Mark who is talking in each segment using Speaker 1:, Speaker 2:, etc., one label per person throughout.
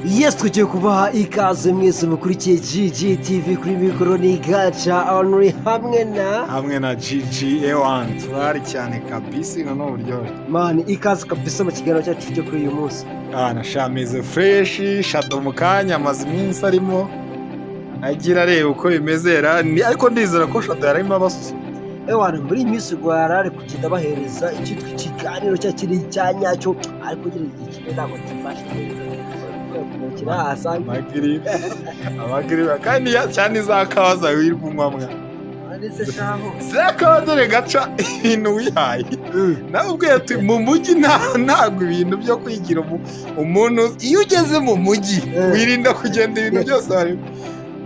Speaker 1: Yes, tugiye kubaha ikaze mwese mukurikiye GGTV. Kuri mikoro ni Gaca Henry hamwe na
Speaker 2: hamwe na GG Ewan. Turahari cyane kabisi, no uburyohe.
Speaker 1: Man, ikaze kabisa mu kiganiro cyacu cyo kuri uyu munsi.
Speaker 2: Ah, na shameze fresh. Shado mu kanya amaze iminsi arimo agira areba uko bimeze ariko ndizera ko Shado yarimo abasusu.
Speaker 1: Ewana, muri iyi minsi rwara ari kugenda bahereza icyitwa ikiganiro cya kiri cya nyacyo, ariko kugira igihe kimwe ntabwo gifashe neza kirahasanga.
Speaker 2: Amagiripe, amagiripe kandi cyane za kawa zawe wirirwa unywa mwa.
Speaker 1: Ndetse shaho.
Speaker 2: Za kawa dore gaca ibintu wihaye nawe ubwiye ati mu mujyi ntabwo ibintu byo kwigira umuntu. Iyo ugeze mu mujyi wirinda kugenda ibintu byose bari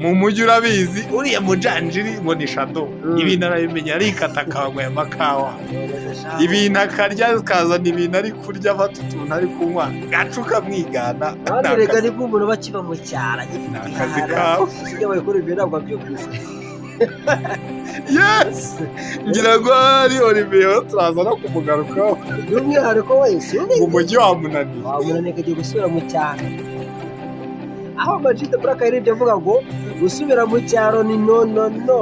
Speaker 2: mu mujyi. Urabizi, uriya mujanjiri ngo ni Shado, ibintu arabimenya, arikata akanywera amakawa, ibintu akarya, akazana ibintu ari kurya, afata utuntu ari kunywa, gaca ukamwigana.
Speaker 1: Kandi
Speaker 2: Ni
Speaker 1: rega
Speaker 2: akazi.
Speaker 1: Nibwo umuntu aba akiva mu cyaro agifite
Speaker 2: Ni akazi
Speaker 1: ihara.
Speaker 2: kawe.
Speaker 1: Sibyo, bayikora ibyo ntabwo abyumvise.
Speaker 2: Yes, ngira ngo ari Olivier, turaza no kumugarukaho.
Speaker 1: By'umwihariko wese.
Speaker 2: Mu mujyi wamunaniye.
Speaker 1: Wamunaniye akagiye gusubira mu cyaro, aho Amajide Black yaririmbye avuga ngo gusubira mu cyaro ni no no no.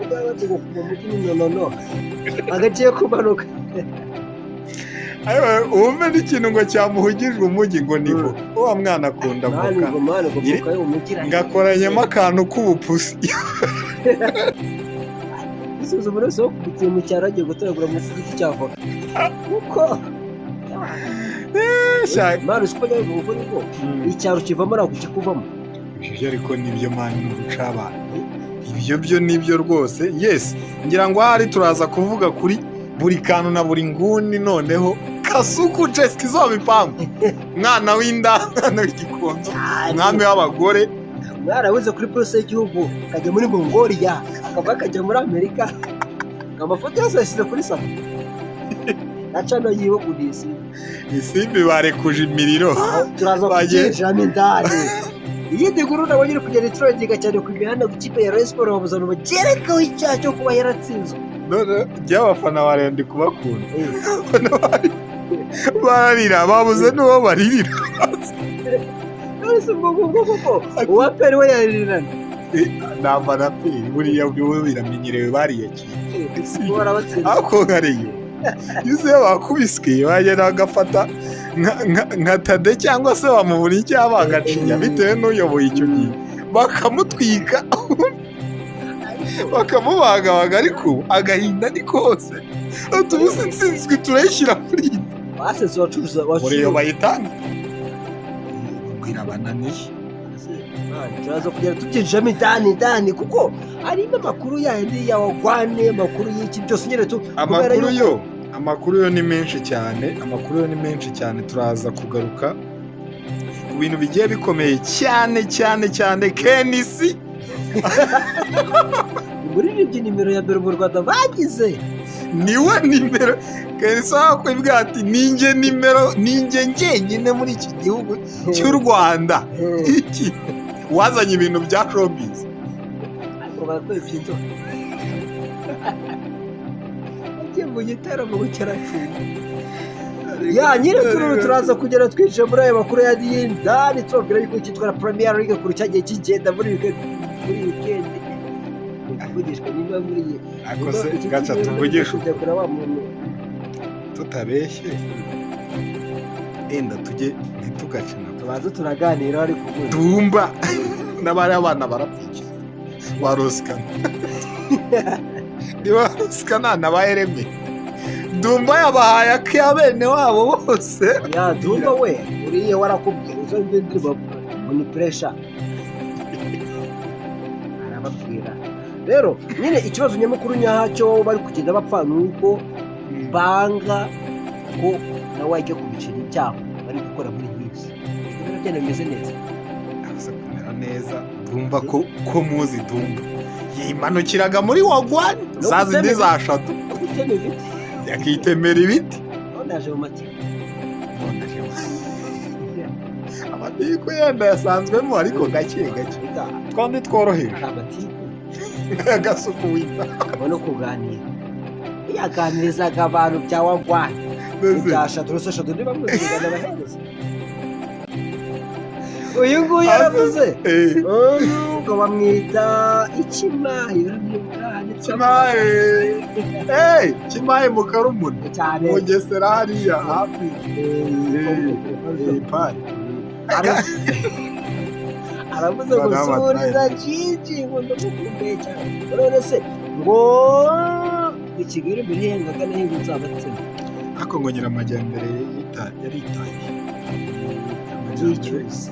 Speaker 1: Ubwo bati ngo mu mujyi ni no no no, agagiye kumanuka.
Speaker 2: Ayiwe, wumve n'ikintu ngo cyamuhugijwe umujyi ngo ni voka. Wa mwana akunda
Speaker 1: mani
Speaker 2: voka.
Speaker 1: Ngo mani, ngo voka yo mu mujyi irahenze.
Speaker 2: Ngakoranyemo akantu k'ubupusi.
Speaker 1: Isubiza umuntu wese wakubitiye mu cyaro agiye gutoragura munsi y'igiti cya voka, kuko mani, uzi ko bajya babivuga uko niko icyaro kivamo ntabwo kikuvamo.
Speaker 2: Ibyo byo ariko nibyo mani, ni urucabana. Ibyo byo nibyo rwose. Yes, ngira ngo ahari turaza kuvuga kuri buri kantu na buri nguni. Noneho Kasuku Jesiki zo mipango, mwana w'inda, mwana w'igikondo, umwami w'abagore.
Speaker 1: Mwarabuze kuri polisi y'igihugu, akajya muri Mongolia, akava akajya muri Amerika, amafoto yose yashyize kuri saba na cano yiwe kuri
Speaker 2: Isimbi barekuje imiriro.
Speaker 1: Turaza kubyinjiramo indani. Iyindi nkuru nabonye iri kugenda itrendinga cyane ku mihanda, ku ikipe ya Rayon Sports babuzana umugereka w'icyaha cyo kuba yaratsinzwe.
Speaker 2: None by'abafana ba Rayon ndi kubakunda. Abafana bararira, babuze n'uwo baririra.
Speaker 1: None se ubwo ngubwo koko uwa APR we yarirana?
Speaker 2: Namba na APR buriya byo biramenyerewe, bariyakira.
Speaker 1: Ubwo barabatsinze.
Speaker 2: Ariko nka Rayon iyo bakubiswe bagenda bagafata nka Tade cyangwa se bamubura icyaha, bagacinya bitewe n'uyoboye icyo gihe, bakamutwika, bakamubagabaga, ariko agahinda ni kose. Tubuze intsinzwi, turayishyira muri iyi
Speaker 1: Basetse wacuruza.
Speaker 2: Muri iyo bayitanga bwira bananiye.
Speaker 1: Turaza kugenda tubyinjiramo indani indani, kuko harimo amakuru yandi ya wagwane, amakuru y'iki byose nyine tu kubera
Speaker 2: Amakuru
Speaker 1: yuko-
Speaker 2: yo, amakuru yo ni menshi cyane, amakuru yo ni menshi cyane. Turaza kugaruka ku bintu bigiye bikomeye cyane cyane cyane KNC.
Speaker 1: Umuririmbyi nimero ya mbere mu Rwanda bagize.
Speaker 2: Niwe nimero. KNC wakwibwira ati ninjye nimero, ninjye njyenyine muri iki gihugu cy'u Rwanda iki wazanye ibintu bya showbiz.
Speaker 1: Ariko barakwepye inzoka agiye mu gitaramo cyaracunga ya nyine. Turu turaza kugera twinjiye muri ayo makuru ya y'indani, tubabwira yuko cyitwa Premier League kuru cyagiye kigenda muri weekend, muri weekend kuvugishwa niba muri iyi
Speaker 2: Ariko se gaca tuvugishe
Speaker 1: kujya kureba wa muntu.
Speaker 2: Tutabeshye, enda tujye ntitugace na
Speaker 1: Tubanze turaganira ariko ubundi.
Speaker 2: Dumba n'abari abana barapfuye ba Rosikana, niba Rosikana na ba Ereme, Dumba yabahaye aka bene wabo bose.
Speaker 1: Ya Dumba we, uriya warakubwiye uzumva indirimbo ngo ni pressure, arababwira. Rero nyine ikibazo nyamukuru nyacyo bari kugenda bapfa ni uko banga ko nawe ajya ku biceri byabo bari gukora muri iyi minsi, ibintu byenda bimeze neza.
Speaker 2: Aza kumera neza Dumba ko muzi Dumba yimanukiraga muri wagwani za zindi za shatu.
Speaker 1: No gutema ibiti.
Speaker 2: Yakitemera ibiti.
Speaker 1: None yaje mu matiku.
Speaker 2: Amatiku yenda yasanzwemo, ariko gake gake.
Speaker 1: Reka,
Speaker 2: twandi tworoheje.
Speaker 1: Hari amatiku
Speaker 2: Agasuku wita.
Speaker 1: Akaba no kuganira, yaganirizaga abantu bya wagwani,
Speaker 2: Mbese
Speaker 1: bya shatu rero shatu niba muzi kuganira abahereza. Uyu nguyu yaravuze. Uyu ngo bamwita Ikimayi, uramwibuka?
Speaker 2: Kimahe. Hey, Kimahe mu Karumuna.
Speaker 1: Cyane.
Speaker 2: Mugesera hariya hafi. Pari.
Speaker 1: Aravuze ngo
Speaker 2: Bana
Speaker 1: suriza Jiji, ngo ndamukumbuye cyane. None se ngo i Kigali mbere hengaga nahinga nzabatema.
Speaker 2: Ariko ngo Nyiramajyambere yaritaye.
Speaker 1: Y'icyuzi.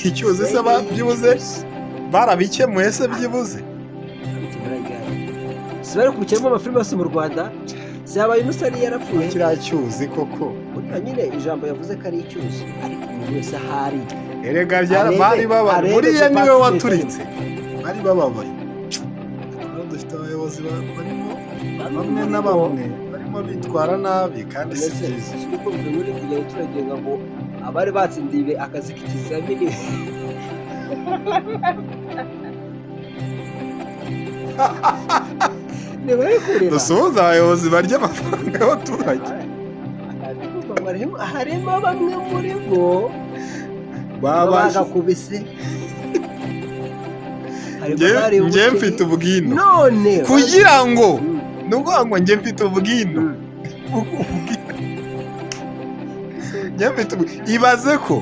Speaker 2: Icyuzi se byibuze barabikemuye se byibuze?
Speaker 1: Si bari kubikiramo amafilime yose mu Rwanda? Si yabaye umusari yarapfuye?
Speaker 2: Kiriya cyuzi koko.
Speaker 1: Buriya nyine ijambo yavuze ko ari icyuzi, ariko umuntu wese ahari
Speaker 2: Erega bari babaye.
Speaker 1: Arebe
Speaker 2: Buriya niwe
Speaker 1: department.
Speaker 2: waturitse, bari bababaye. Rero dufite abayobozi barimo bamwe na bamwe barimo bitwara nabi kandi si
Speaker 1: Mbese
Speaker 2: byiza.
Speaker 1: si uko bivuye kugenda turagenga ngo abari batsindiye akazi k'ikizamini ntibari kurira.
Speaker 2: Dusuhuze abayobozi barya amafaranga y'abaturage.
Speaker 1: Harimo bamwe muri bo
Speaker 2: Babashyize
Speaker 1: bagakubise. Harimo abari
Speaker 2: Njye
Speaker 1: ubukene.
Speaker 2: mfite ubwino
Speaker 1: None
Speaker 2: kugira ngo ni ukuvuga ngo njye mfite ubwino. Njye mfite ibaze ko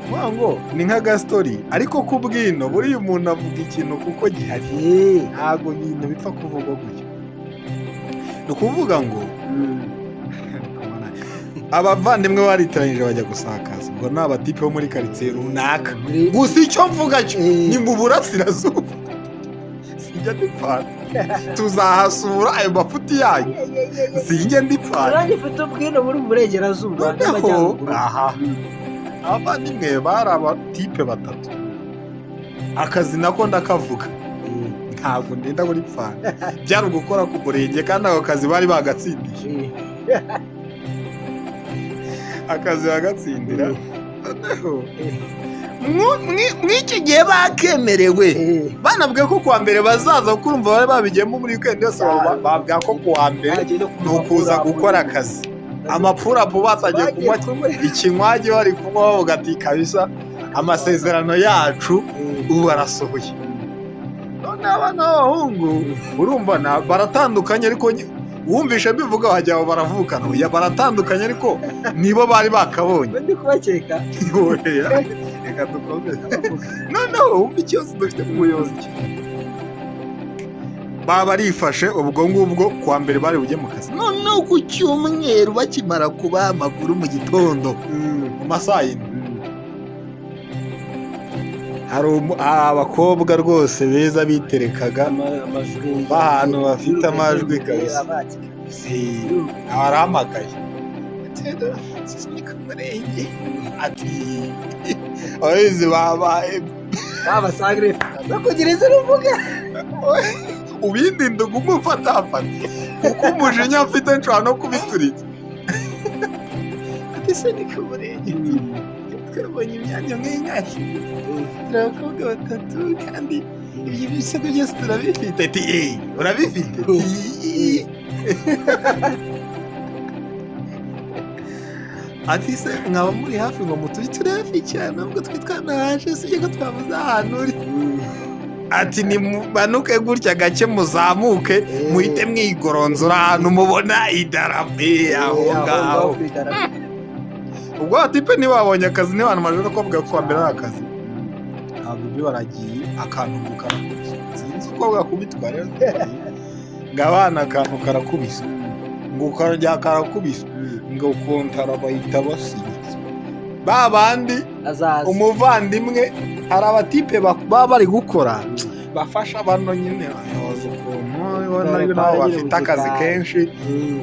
Speaker 2: kuvuga ngo ni nk'agastori, ariko ku bwino buriya umuntu avuga ikintu kuko gihari. Ntabwo ibintu bipfa kuvugwa gutyo. Ni ukuvuga ngo abavandimwe baritiranyije bajya gusakaza, ubwo ni abatipe bo muri karitsiye runaka. Gusa icyo mvuga cyo ni mu burasirazuba, sinjya ndipfana, tuzahasura ayo mafuti yanyu, sinjya ndipfana.
Speaker 1: Nanjye mfite ubwino muri mu burengerazuba
Speaker 2: Noneho
Speaker 1: n'amajyaruguru.
Speaker 2: Aha abavandimwe bari abatipe batatu, akazi nako ndakavuga, ntabwo ndenda muri pfana, byari ugukora ku murenge, kandi ako kazi bari bagatsindiye. Akazi bagatsindira, noneho mw'iki gihe bakemerewe, banabwiye ko kuwa mbere bazaza, kuko urumva bari babigiyemo muri weekend yose, babwira ko kuwa mbere ni ukuza gukora akazi. Amapurapu batangiye kunywa ikinywage, bari kunywa bavuga ati: "Kabisa amasezerano yacu ubu arasohoye." None abana b'abahungu urumva baratandukanye, ariko wumvishe mbivuga wagira ngo baravukana. Oya, baratandukanye, ariko nibo bari bakabonye.
Speaker 1: Ndi kubakeka.
Speaker 2: Oya, reka dukomeze. Noneho wumva ikibazo dufite mu buyobozi, baba barifashe ubwo ngubwo, kuwa mbere bari bujye mu kazi. Noneho ku cyumweru bakimara kubaha amakuru mu gitondo mu masaa 4, hari abakobwa rwose beza biterekaga
Speaker 1: Amajwi.
Speaker 2: B'ahantu bafite amajwi kabisa. Arahamagaye ati: "Ni ku murenge," ati ababizi babaye
Speaker 1: Babasangire zo kugira izina uvuga.
Speaker 2: Ubindi ndugume umfatafata kuko umujinya mfite nshobora no kubituritsa. Ati: "Se ni ku murenge, twabonye imyanya nk'ingahe? Turi abakobwa batatu kandi ibyo ibisabwa byose turabifite." Ati: "Eh, urabifite?" Ati: "Ii." Ati: "Se mwaba muri hafi ngo mutujye?" "Turi hafi cyane, nubwo twe twanahaje, sibyo ko twabuze ahantu uri." Ati: "Nimumanuke gutya gake, muzamuke, muhite mwigoronzora ahantu mubona idarapo." Aho ngaho ubwo abatipe ntibabonye akazi, ntibana no kuvuga ko kuwa mbere ari akazi. Ntabwo ibyo baragiye, akantu ngo karakubiswe, sinzi uko bwakubitwa rero, ngo abana akantu karakubiswe, ngo karongera karakubiswe, ngo kontara bahita basinya ba bandi.
Speaker 1: Azaza.
Speaker 2: Umuvandimwe, hari abatipe baba bari gukora bafasha bano nyine bayoboza ukuntu ubona nabo bafite akazi kenshi.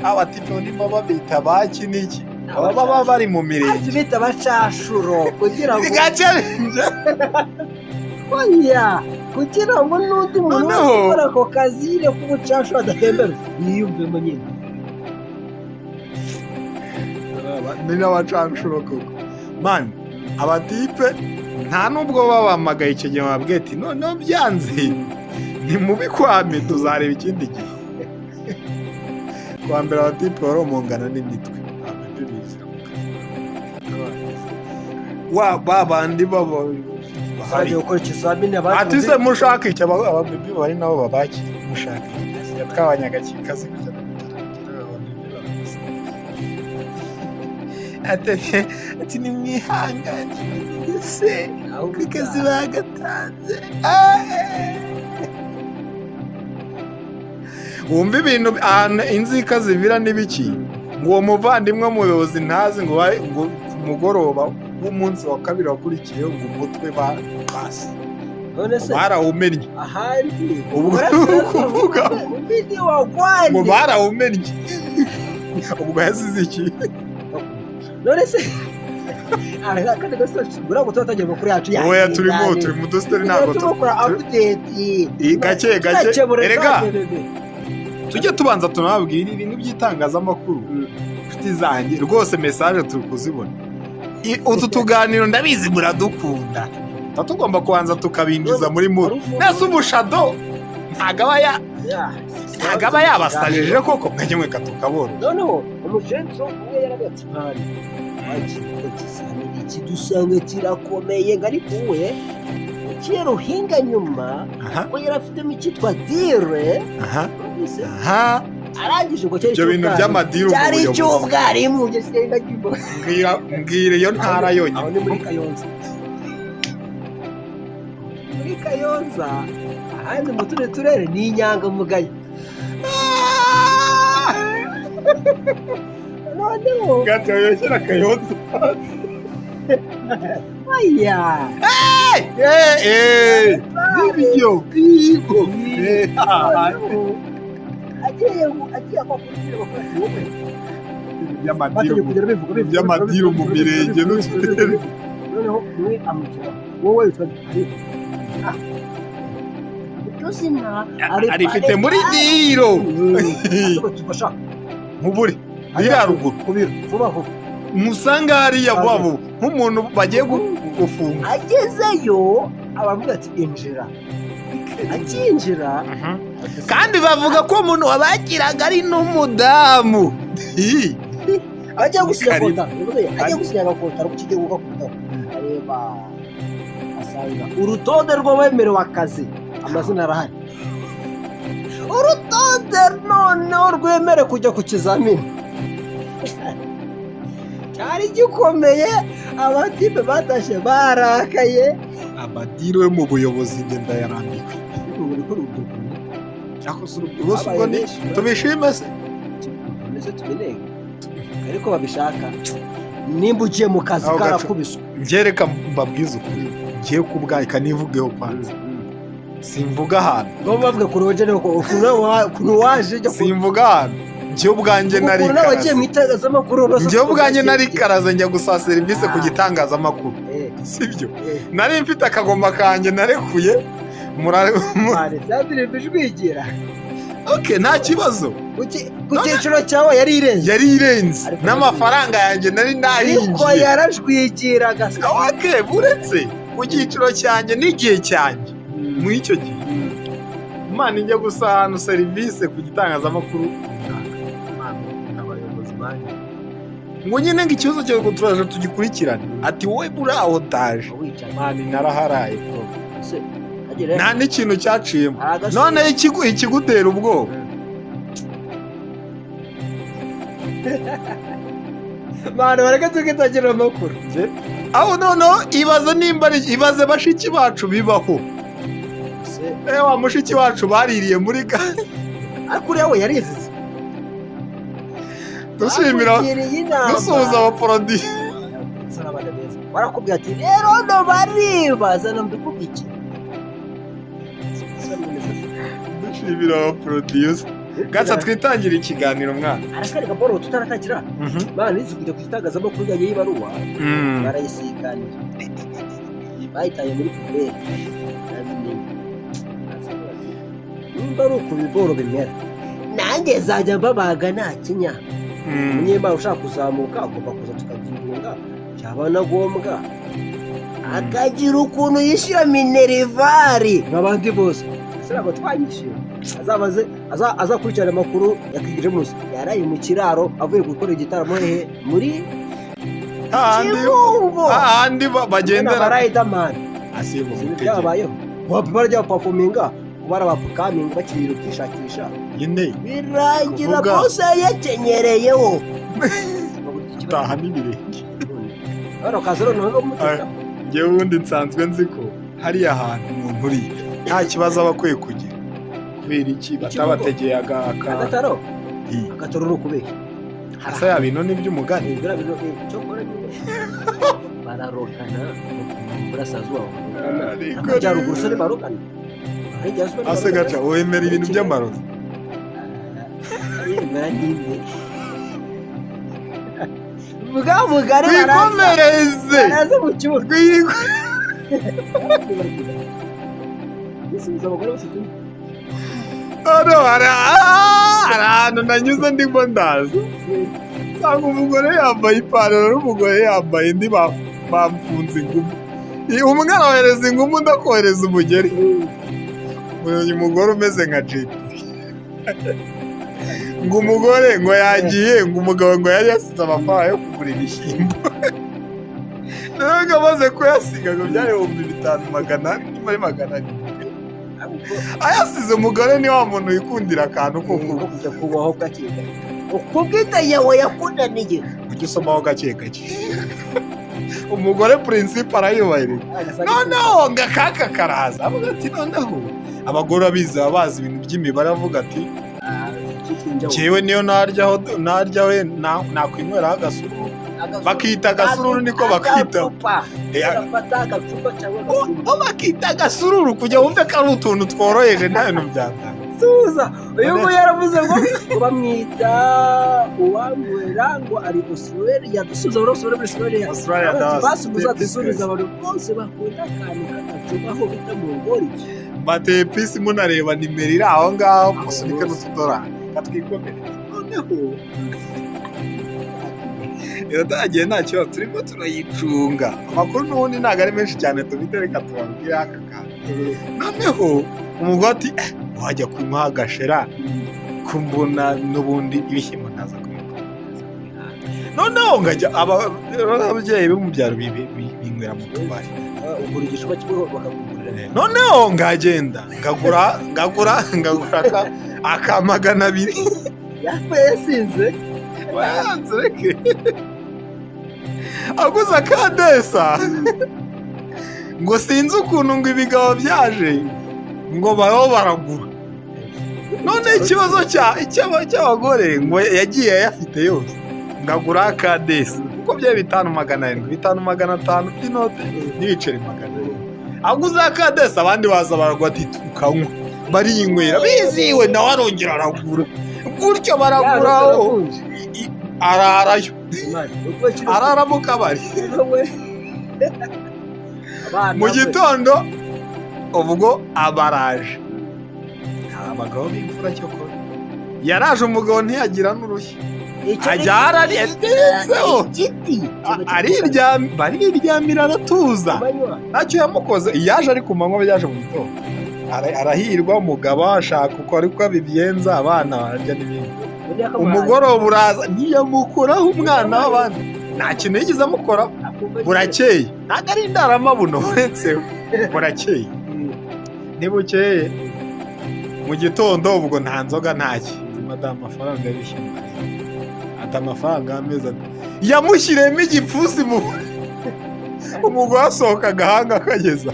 Speaker 2: Abatipe nimba babita baki n'iki, baba baba bari mu mirenge.
Speaker 1: Bita abacashuro kugira ngo
Speaker 2: Gake.
Speaker 1: Oya, kugira ngo n'undi muntu wese
Speaker 2: Noneho-
Speaker 1: ukora ako kazi nyine k'ubucashuro adahemberwa yiyumvemo nyine.
Speaker 2: Ni n'abacanshuro koko man. Abatipe nta nubwo babamagaye icyo gihe, bababwiye ati: "Noneho byanze, ntimubikwame, tuzareba ikindi gihe." Kuwa mbere abatipe baromongana n'imitwe. Abandi bizira mu kazi. Wa ba bandi b'abayobozi bahari.
Speaker 1: Bagiye gukora ikizamini abandi.
Speaker 2: Ati se mushaka iki? Ababibi bari nabo babakira, mushaka iki? Yatwabanye agakikazi gutya na gutya na gutya, ababibi baramusa. Ati nimwihangane se
Speaker 1: Ahubwo
Speaker 2: akazi bagatanze. Wumva ibintu ahantu inzika zivira n'ibiki, ngo uwo muvandimwe w'umuyobozi ntazi ngo ngo ku mugoroba w'umunsi wa kabiri wakurikiyeho ngo umutwe basi
Speaker 1: None se
Speaker 2: barawumennye.
Speaker 1: Ahandi
Speaker 2: Ubwo ni ukuvuga
Speaker 1: umubiri wagwanye.
Speaker 2: Ngo barawumennye, ubwo yasize iki?
Speaker 1: None se kandi gasa buriya ngo turatangira amakuru yacu?
Speaker 2: Oya, turimo turi mu dusiteri, ntabwo
Speaker 1: Turimo update.
Speaker 2: Gake gake.
Speaker 1: Turakemura.
Speaker 2: Erega
Speaker 1: za.
Speaker 2: Tujye tubanza tunababwira ibintu by'itangazamakuru. Inshuti zanjye rwose, message turi kuzibona. Utu tuganiro ndabizi muradukunda, tuba tugomba kubanza tukabinjiza muri mood. Nese umushado ntabwo aba yabasajije koko? Mwajye mweka tukabona.
Speaker 1: Noneho umujentro umwe yaravuga ati: "Mpari wagiye gukora ikizamini kidusanga kirakomeye," ngo ariko we uciye ruhinga nyuma ko yari afitemo icyitwa deal. Numvise, arangije ngo cyari
Speaker 2: Ibyo bintu
Speaker 1: icy'ubwarimu.
Speaker 2: by'amadiru mu
Speaker 1: Cyari
Speaker 2: buyobozi.
Speaker 1: icy'ubwarimu, njye sinari ndakivuga.
Speaker 2: Mbwira iyo ntara
Speaker 1: Aho
Speaker 2: yonyine.
Speaker 1: ni muri Kayonza, muri Kayonza. Ahandi mu tundi turere ni inyangamugayo. Noneho
Speaker 2: Gato yoshyira Kayonza.
Speaker 1: Aya.
Speaker 2: Nibyo yego.
Speaker 1: Noneho agiye kwa kuri bakora ati: "Wowe,"
Speaker 2: By'amadiru
Speaker 1: batangiye kugera bivuga bivuga
Speaker 2: by'amadiru mu
Speaker 1: bivuga,
Speaker 2: mirenge
Speaker 1: bivuga,
Speaker 2: n'uturere.
Speaker 1: bivuga. Noneho umwe amukira: "Wowe witwa?" "Ah, iryo zina
Speaker 2: Arifite muri deal.
Speaker 1: Tufasha.
Speaker 2: Nk'uburi riri haruguru.
Speaker 1: Ku biro vuba vuba.
Speaker 2: Musanga hariya vuba vuba nk'umuntu bagiye gufunga.
Speaker 1: Agezeyo abavuga ati: "Injira." Akinjira
Speaker 2: Kandi bavuga ko umuntu wabakiraga ari n'umudamu. Hi.
Speaker 1: Agiye gusinya
Speaker 2: Karibu.
Speaker 1: Kota agiye gusinya agakota ariko kigiye gukakutaho, areba asanga urutonde rw'abemerewe akazi amazina arahari, urutonde noneho rwemerewe kujya ku kizamini cyari gikomeye. Abatipe batashye barakaye.
Speaker 2: Amadiru yo mu buyobozi njye ndayarambiwe. Ariko si ubwo si ubwo ni tubishime se?
Speaker 1: Mbese tubinenge ariko babishaka, nimba ugiye mu kazi
Speaker 2: Aho gace.
Speaker 1: karakubiswe.
Speaker 2: Njye reka mbabwize ukuri, ngiye kubwaye kanivugeho kwanza, simvuga ahantu.
Speaker 1: Ngo bavuga ku roje ukuntu waje jya
Speaker 2: Simvuga ahantu, njye ubwanjye nari
Speaker 1: ukuntu nawe wagiye mu
Speaker 2: karaze.
Speaker 1: itangazamakuru rwose.
Speaker 2: Njye ubwanjye nari karaze njya gusaba serivisi ku gitangazamakuru, sibyo? Nari mfite akagoma kanjye narekuye
Speaker 1: Sandrine ijwigira.
Speaker 2: Okay, nta kibazo.
Speaker 1: Ku cyiciro cyawe yari irenze.
Speaker 2: Yari irenze.
Speaker 1: Ariko
Speaker 2: N'amafaranga yanjye nari
Speaker 1: ariko
Speaker 2: nahingiye.
Speaker 1: Yarajwigiraga.
Speaker 2: Okay, buretse ku cyiciro cyanjye n'igihe cyanjye muri icyo gihe, Imana ijya gusa ahantu serivisi ku gitangazamakuru runaka. Imana abayobozi banjye ngo nyine ngo ikibazo cyawe ngo turaje tugikurikirane, ati: "Wowe uraho daje."
Speaker 1: Wicaye.
Speaker 2: Mani, naraharaye bro.
Speaker 1: Se, hagera
Speaker 2: Nta n'ikintu cyaciyemo.
Speaker 1: Hari agasore-
Speaker 2: None ikigutera ubwoba.
Speaker 1: Bantu bareke tukitangira amakuru.
Speaker 2: Aho noneho ibaze nimba ari ibaze bashiki bacu bibaho.
Speaker 1: Se,
Speaker 2: Wa mushiki wacu baririye muri gare.
Speaker 1: Ariko uriya we yarizize.
Speaker 2: Dushimira
Speaker 1: Bakugiriye inama.
Speaker 2: dusuhuza abaporodi.
Speaker 1: Ndetse n'abana beza barakubwira ati: "Rero no baribaza na mbikubwiye iki."
Speaker 2: Dushimira abaporodiyusa. Gatsa twitangira ikiganiro mwana.
Speaker 1: Arakareka boro tutaratangira bana nizi kujya ku itangazamakuru ijyanye y'ibaruwa barayisiganira, bayitaye muri poubelle. Nimba ari uku biboro bimera, nanjye zajya mbabaga nta kinya. Umunyemari ushaka kuzamuka agomba kuza tukabyibunga, byaba na ngombwa akagira ukuntu yishyura minerval nk'abandi bose. Ese ntabwo twayishyuye? Azabaze azakurikirana amakuru ya King James, yaraye mu kiraro avuye gukora igitaramo hehe muri
Speaker 2: Hahandi
Speaker 1: Kibungo
Speaker 2: hahandi bagendera
Speaker 1: ba Riderman.
Speaker 2: Asiba
Speaker 1: Ibintu
Speaker 2: umutegeko.
Speaker 1: byabayeho barajya baperforminga kubara abapukamingi bakiri kwishakisha
Speaker 2: Nyine
Speaker 1: birangira
Speaker 2: Kuvuga.
Speaker 1: bose yakenyereyeho.
Speaker 2: Utaha n'ibirenge.
Speaker 1: Hano kaza noneho no muteka.
Speaker 2: Njyewe ubundi nsanzwe nzi ko hariya hantu umuntu uri nta kibazo aba akwiye kugira. Kubera iki batabategeye aka
Speaker 1: Agataro. Agataro ni ukubeshya.
Speaker 2: Asa ya bintu ni iby'umugani.
Speaker 1: Biriya bintu cyokora nyine bararogana burasirazuba bararogana.
Speaker 2: Ariko
Speaker 1: Amajyaruguru se ntibarogana? Burengerazuba
Speaker 2: Ase
Speaker 1: ntibarogana?
Speaker 2: gaca wemera ibintu by'amarozi?
Speaker 1: Yemera nyine bwa mugari baraza.
Speaker 2: Twikomereze.
Speaker 1: Baraza mu kibuga. Bisubiza abagore bose turi.
Speaker 2: Hano hari ahantu nanyuze ndimo ndaza nsanga umugore yambaye ipantaro n'umugore yambaye indi, bamfunze ingumi. Umwe arohereza ingumi, undi akohereza umugeri. Uyu mugore umeze nka Jeti, ngo umugore ngo yagiye, ngo umugabo ngo yari yasize amafaranga yo kugura ibishyimbo, rero ngo amaze kuyasiga ngo byari 5400 niba ari 400 ayasize. Umugore ni wa muntu wikundira akantu ko
Speaker 1: ko kujya kubaho gake gake ukubwita yawe yakunaniye.
Speaker 2: Ujye usomaho gake gake. Umugore principe arayubahiriza. Noneho ngo akaka karaza, avuga ati noneho abagore abizi baba bazi ibintu by'imibare, avuga ati njyewe niyo naryaho naryaho nakwinyweraho agasururu. Bakita agasururu, niko bakita.
Speaker 1: Agafata agacupa cyangwa agasururu.
Speaker 2: Bo bakita agasururu kugira wumve ko ari utuntu tworoheje, nta bintu byatanga.
Speaker 1: Suza uyu nguyu yaravuze ngo bamwita uwamwera ngo ari Australia, dusubiza abantu bose bari muri Australia.
Speaker 2: Australia.
Speaker 1: Basubiza, dusubiza abantu bose bakunda akantu k'agacupa aho bita mu ngori.
Speaker 2: Bateye pisi, munareba nimero iri aho ngaho, musunike n'utudorari katwikomereza. Noneho iratangiye, nta kibazo, turimo turayicunga. Amakuru n'ubundi ntabwo ari menshi cyane tubite, reka tubabwire aka kantu. Noneho umugore ati: "Eh, wajya kunywa agashera kumbona n'ubundi ibishyimbo ntaza kubikora." Noneho ngajya ababyeyi bo mu byaro binywera mu tubari.
Speaker 1: Ugura igicupa kimwe bakakugurira.
Speaker 2: Noneho ngagenda ngagura aka 200.
Speaker 1: Yapfuye yasinze.
Speaker 2: Wayanze reke aguze akadesa, ngo sinzi ukuntu ngo ibigabo byaje ngo baho baragura. None ikibazo cy'abagore ngo yagiye ayafite yose, ngagura akadesa kuko byari 5700, 5500 by'inote n'ibiceri 400. Aguze akadesa, abandi baza baragwa, ati tukanywa, bariyinywera biziwe, nawe arongera aragura gutyo, baraguraho, ararayo, arara mu kabari. Mu gitondo ubwo abaraje abagabo b'imfura, cyokora yaraje umugabo ntiyagira n'urushyi, ajya arariyeho.
Speaker 1: Igiti.
Speaker 2: Bariryamira, aratuza, ntacyo yamukoze. Yaje ari ku manywa, yaje mu gitondo, arahirwa umugabo ashaka uko ariko abigenza, abana bararya n'ibindi. Umugoroba uraza, ntiyamukoraho, umwana w'abandi nta kintu yigeze amukoraho. Burakeye, ntabwo ari indaramabuno, uretse burakeye ntibukeye. Mu gitondo ubwo nta nzoga, ntaki. Madamu, amafaranga y'ibishyimbo, ati amafaranga y'amezi ati yamushyiriyemo igipfunsi mu umugore asohoka agahanga akageza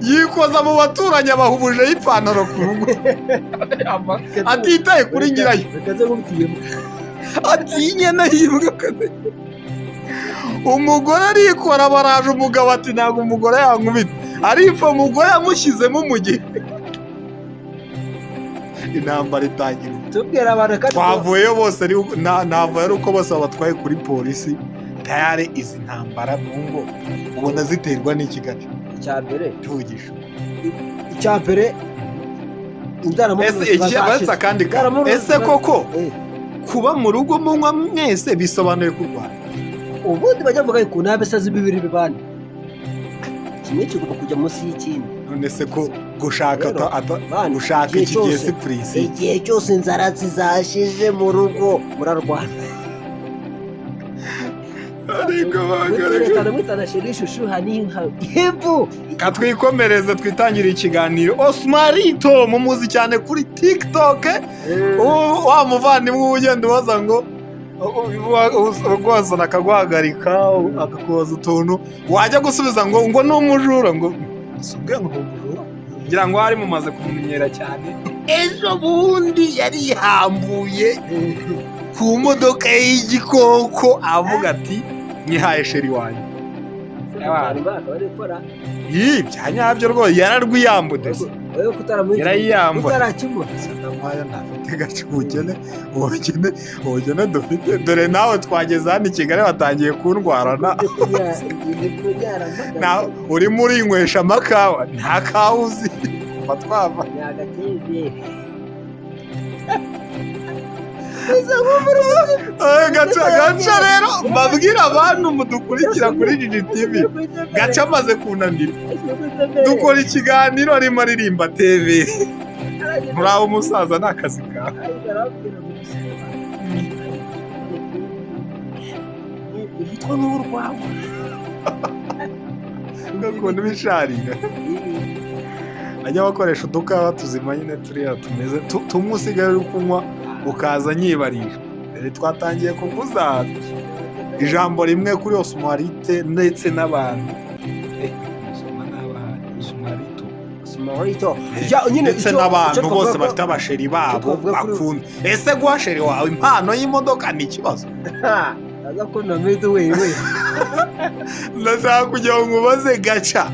Speaker 2: yikoza mu baturanyi, abahubujeho ipantaro ku rugo, atitaye kuri nyirayo, ati inyana yibwa. Umugore arikora, baraje umugabo ati ntabwo umugore yankubita, aripfa. Umugore yamushyizemo umugi, intambara itangira.
Speaker 1: Tubwira abantu kandi
Speaker 2: Twavuyeyo bose ntabwo ari uko bose babatwaye kuri polisi tayari. Izi ntambara mu ngo ubona ziterwa n'iki gace?
Speaker 1: Icya mbere
Speaker 2: Tuvugisha.
Speaker 1: Icya mbere,
Speaker 2: Ese iki baretse akandi kantu, ese koko kuba mu rugo munywa mwese bisobanuye kurwana?
Speaker 1: Ubundi bajya bavuga yuko nta bisazi bibiri bibana, kimwe kigomba kujya munsi y'ikindi.
Speaker 2: None se ko gushaka
Speaker 1: Rero, bana,
Speaker 2: gushaka
Speaker 1: igihe
Speaker 2: iki gihe
Speaker 1: cyose-
Speaker 2: si purisi?
Speaker 1: Igihe cyose inzara zizashije mu rugo murarwana.
Speaker 2: Ariko bagaragara.
Speaker 1: Muteretana mwitana chéri, chouchou, honey, hebu.
Speaker 2: Katwikomereze, twitangire ikiganiro. Osmarito mumuzi cyane kuri TikTok. Ubu wa muvandimwe uba ugenda ubaza ngo rwose akaguhagarika, akakubaza utuntu, wajya gusubiza ngo ni umujura, ngo si ubwe, ngo ni umujura. Ngira ngo hari mumaze kumumenyera cyane. Ejo bundi yari yihambuye ku modoka ye y'igikoko, avuga ati: "Nyihaye chéri wanjye."
Speaker 1: Bari gukora.
Speaker 2: Ii, bya nyabyo rwose, yararwiyambutse.
Speaker 1: Wowe kutaramuha.
Speaker 2: Yarayiyambura.
Speaker 1: Utarakimuha.
Speaker 2: Nkayo ntafite gace. Ubukene dufite, dore nawe twageze hano i Kigali batangiye kundwarana. Na urimo urinywesha amakawa, nta kawa uzi kuva twava.
Speaker 1: Ni agatebe.
Speaker 2: Gaca rero mbabwira abantu mudukurikira kuri Gigi TV, Gaca amaze kunanira. Dukora ikiganiro arimo aririmba TV. Muraba umusaza, ni akazi kawe.
Speaker 1: Yitwa n'urwagwa.
Speaker 2: Ukuntu bisharira, ajya bakoresha udukawa tuzima nyine, turiya tumeze tumwe usigaye uri kunywa ukaza nyibarisha. Dore twatangiye kuvuza ijambo rimwe kuri Osmarite ndetse n'abantu. Soma n'abahari, Osmarito.
Speaker 1: Osmarito. Ya, nyine
Speaker 2: Ndetse n'abantu
Speaker 1: icyo
Speaker 2: bose
Speaker 1: twavuga
Speaker 2: bafite abachéri babo
Speaker 1: twavuga
Speaker 2: bakunda. Ese guha chéri wawe impano y'imodoka ni ikibazo?
Speaker 1: Ha, aza kubona muri wewe.
Speaker 2: Ndashaka kugira ngo nkubaze, Gaca,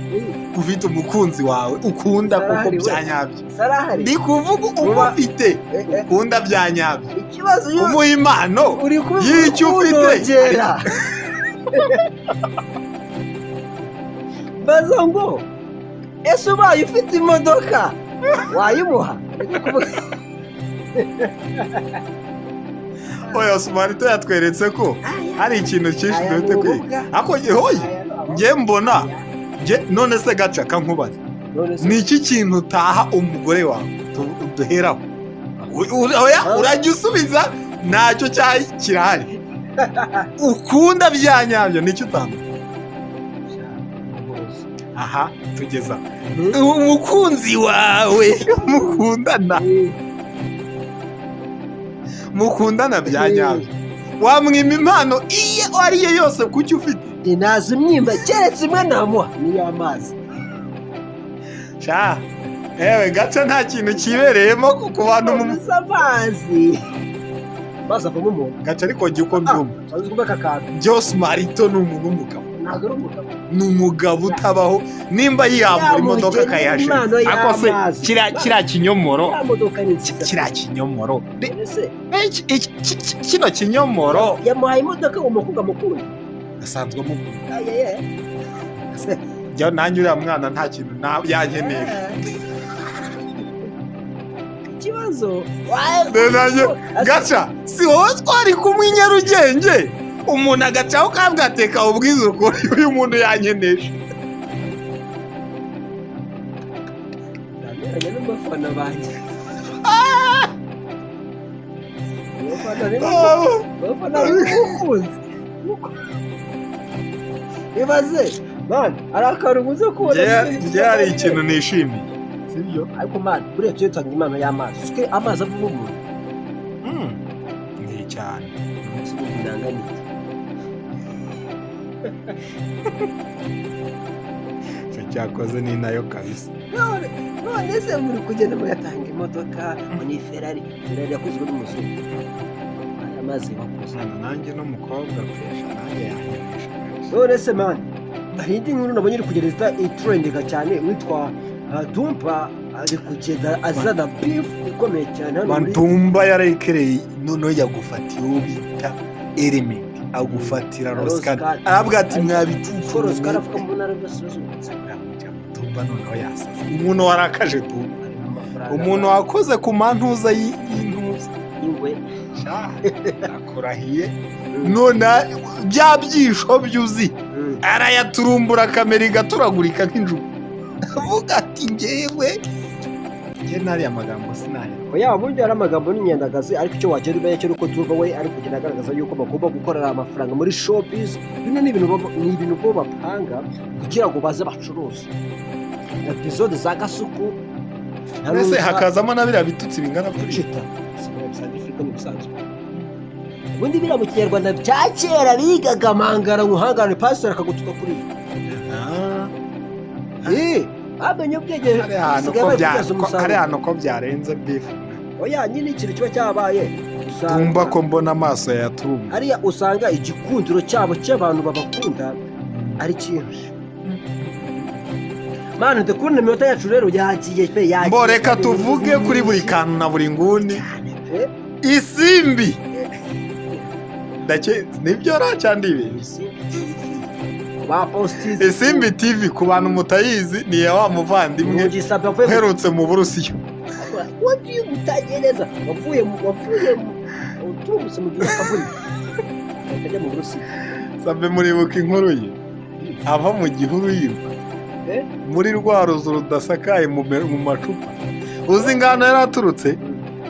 Speaker 2: ufite umukunzi wawe ukunda koko
Speaker 1: Sarahari we.
Speaker 2: bya nyabyo?
Speaker 1: Sarahari.
Speaker 2: Ndi kuvuga umufite ukunda bya nyabyo.
Speaker 1: Ikibazo iyo
Speaker 2: Kumuha impano
Speaker 1: uri
Speaker 2: y'icyo ufite.
Speaker 1: kunogera. Baza ngo ese ubaye ufite imodoka wayimuha? Ni kuvuga-
Speaker 2: Oya, Osmarito yatweretse ko hari ikintu cyinshi
Speaker 1: Aya
Speaker 2: dufite
Speaker 1: ni
Speaker 2: kwiga.
Speaker 1: ububwa.
Speaker 2: Ariko hoye
Speaker 1: Aya ni ababwa.
Speaker 2: njye mbona njye none se Gaca, kankubaze,
Speaker 1: None se
Speaker 2: ni iki kintu utaha umugore wawe? Duheraho. Oya, urajya usubiza ntacyo cyayi kirahari ukunda bya nyabyo, nicyo utanga aha tugeza umukunzi wawe mukundana, mukundana bya nyabyo, wamwima impano iyo ari yo yose kucyo ufite?
Speaker 1: Nazi imyimba, keretse imwe namuha niyo amazi.
Speaker 2: Sha ewe Gaca, nta kintu kibereyemo ku bantu
Speaker 1: Uzi amazi, amazi avamo umuntu.
Speaker 2: Gaca, ariko jya uko mbyumva,
Speaker 1: Uzi kumva aka kantu?
Speaker 2: Byose Marito ni umuntu w'umugabo.
Speaker 1: Ntabwo ari umugabo.
Speaker 2: Ni umugabo utabaho nimba yiyambura imodoka akayihashira.
Speaker 1: Impano
Speaker 2: Ariko se
Speaker 1: y'amazi.
Speaker 2: kiriya kinyomoro,
Speaker 1: Ya modoka ni nziza.
Speaker 2: kiriya kinyomoro,
Speaker 1: Ese
Speaker 2: kino kinyomoro.
Speaker 1: Yamuhaye imodoka uwo mukobwa mukunda?
Speaker 2: Asanzwe amukunda.
Speaker 1: Ayaya.
Speaker 2: Jya nanjye uriya mwana nta kintu yankenesha.
Speaker 1: Ikibazo
Speaker 2: Dore nanjye- Gaca, si wowe twari kumwe i Nyarugenge, umuntu agacaho ukambwateka ubwiza ukuri, uyu muntu yankenesha.
Speaker 1: Ndameranya n'abafana banjye. Abafana abafana b'umukunzi. Ibaze man, hari akantu ubuze kubona.
Speaker 2: Njye hari ikintu nishimiye, sibyo?
Speaker 1: Ariko man, buriya tujye dutanga impano y'amazi. Uzi ko amazi avamo umuntu?
Speaker 2: Ni cyane.
Speaker 1: Uzi ko umuntu angana iki?
Speaker 2: Icyo cyakoze ni nayo kabisa.
Speaker 1: None se muri kugenda mugatanga imodoka ngo ni Ferrari, Ferrari yakozwe n'umuzungu, aya mazi bakoze.
Speaker 2: Mwana, nanjye n'umukobwa pesha nanjye yankenesha kabisa.
Speaker 1: None se man, hari indi nkuru nabonye iri kugenda ita itrendinga cyane, witwa Dumba ari kugenda azana beef ikomeye cyane hano muri
Speaker 2: Mantumba yarekereye, noneho yagufatiye uwo bita Element, agufatira Rosikari,
Speaker 1: Rosikari.
Speaker 2: aravuga ati: "Mwabicucu."
Speaker 1: Ko Rosikari avuga mu ntara y'Iburasirazuba.
Speaker 2: Tumba noneho yasaze, umuntu warakaje Tumba,
Speaker 1: Ari mu mafaranga.
Speaker 2: umuntu wakoze ku mantuza y'intuza.
Speaker 1: Ingwe.
Speaker 2: Sha, akurahiye none bya byisho byuzi arayaturumbura, kamera igaturagurika nk'injugu, avuga ati: "Ngewe Njye n'ariya magambo sinaya.
Speaker 1: Oya, ubundi hari amagambo n'inyandagazi, ariko icyo wagenda umenya cyo ni uko Dumba we ari kugenda agaragaza yuko bagomba gukorera amafaranga muri showbiz. Bino ni ibintu bo bapanga kugira ngo baze bacuruze episode za Gasuku na
Speaker 2: Mbese
Speaker 1: Ruza.
Speaker 2: Hakazamo na biriya bitutsi bingana kuri
Speaker 1: Gucita scientific ni ibisanzwe. Ubundi biriya mu Kinyarwanda bya kera bigaga mangara nkuhangane, pastor akagutuka kuri bamenye ubwenge.
Speaker 2: Hariya hantu
Speaker 1: basigaye
Speaker 2: ko
Speaker 1: bari
Speaker 2: bya
Speaker 1: kubyaza umusaruro.
Speaker 2: Hariya hantu ko byarenze bifu.
Speaker 1: Oya nyine, ikintu kiba cyabaye usanga
Speaker 2: Tumba ko mbona amaso yatumba.
Speaker 1: Hariya usanga igikundiro cyabo cy'abantu babakunda ari cyinshi. Mani, ndikubona iminota yacu rero yagiye pe, yagiye.
Speaker 2: Mbo reka tuvuge kuri buri kantu na buri nguni.
Speaker 1: Cyane pe.
Speaker 2: Isimbi ndake nibyo ra cyangwa ibintu?
Speaker 1: Isimbi TV ba positizi.
Speaker 2: Isimbi TV, ku bantu mutayizi, ni iya wa muvandimwe
Speaker 1: Mugisabye wavuye mu
Speaker 2: uherutse mu Burusiya.
Speaker 1: Wagiye utagiye neza, wavuye mu uturutse mu gihugu akavuna akajya mu Burusiya.
Speaker 2: Sabe, muribuka inkuru ye ava mu gihuru yiruka
Speaker 1: Eh?
Speaker 2: muri rwa ruzu rudasakaye mu macupa? Uzi ingano yari aturutse?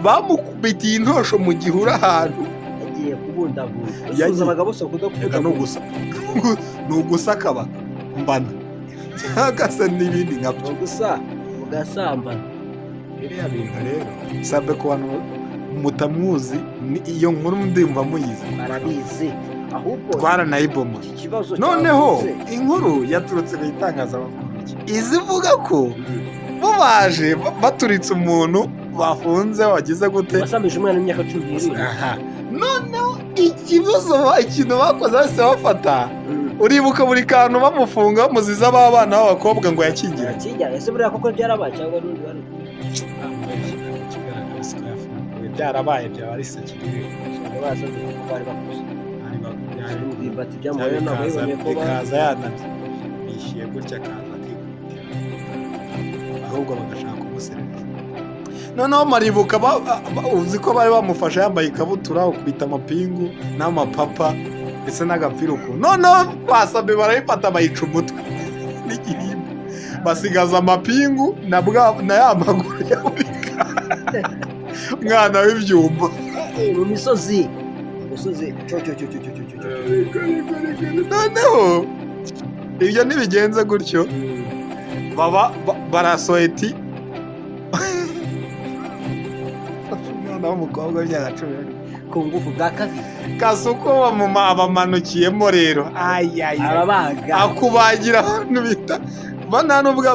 Speaker 2: Bamukubitiye intosho mu gihuru ahantu
Speaker 1: Yagiye kubundabunda. Usuhuza abagabo bose bakunda
Speaker 2: Reka, ni
Speaker 1: kubundabunda.
Speaker 2: ugusa, ni ugusakaba mbana cyangwa se n'ibindi nkabyo.
Speaker 1: Ni ugusa ugasambana.
Speaker 2: Biriya bintu rero, sabe, ku bantu mutamuzi, iyo nkuru ndumva muyizi.
Speaker 1: Barabizi ahubwo.
Speaker 2: Twaranayibomoye.
Speaker 1: Iki kibazo
Speaker 2: Noneho
Speaker 1: cyavutse.
Speaker 2: inkuru yaturutse mu itangazamakuru izivuga ko bo baje baturitse umuntu bafunze wagize gute.
Speaker 1: Wasambije umwana w'imyaka 17.
Speaker 2: Aha. Noneho ikibazo ikintu bakoze, bahise bafata, uribuka buri kantu bamufunga bamuziza b'abana b'abakobwa ngo yakingiranye.
Speaker 1: Kijya ese buriya koko byarabaye cyangwa n'undi bari?
Speaker 2: Byarabaye, byaba ari sakirire.
Speaker 1: Usanga barasabye kuko bari bakuze. Bati byamubayeho ntabwo yiboneye ko
Speaker 2: Bikaza yanabishyuye gutya, akaza akikubitira, ahubwo bagashaka kumuserereza. Noneho maribuka uzi ko bari bamufashe yambaye ikabutura, ukubita amapingu n'amapapa ndetse n'agapira ukuntu. Noneho basabye barayifata bayica umutwe n'igihimba, basigaza amapingu na bwa na ya maguru ya buri mwana w'ibyumba.
Speaker 1: Mu misozi, mu misozi cyo cyo cyo cyo cyo cyo cyo.
Speaker 2: Noneho ibyo ntibigenze gutyo, baba barasoheti umwana w'umukobwa w'imyaka 11
Speaker 1: ku ngufu bwa kabiri.
Speaker 2: Kasuko abamanukiyemo rero, ayaya.
Speaker 1: Arabaga.
Speaker 2: Akubagira abantu bita ba nta nubwo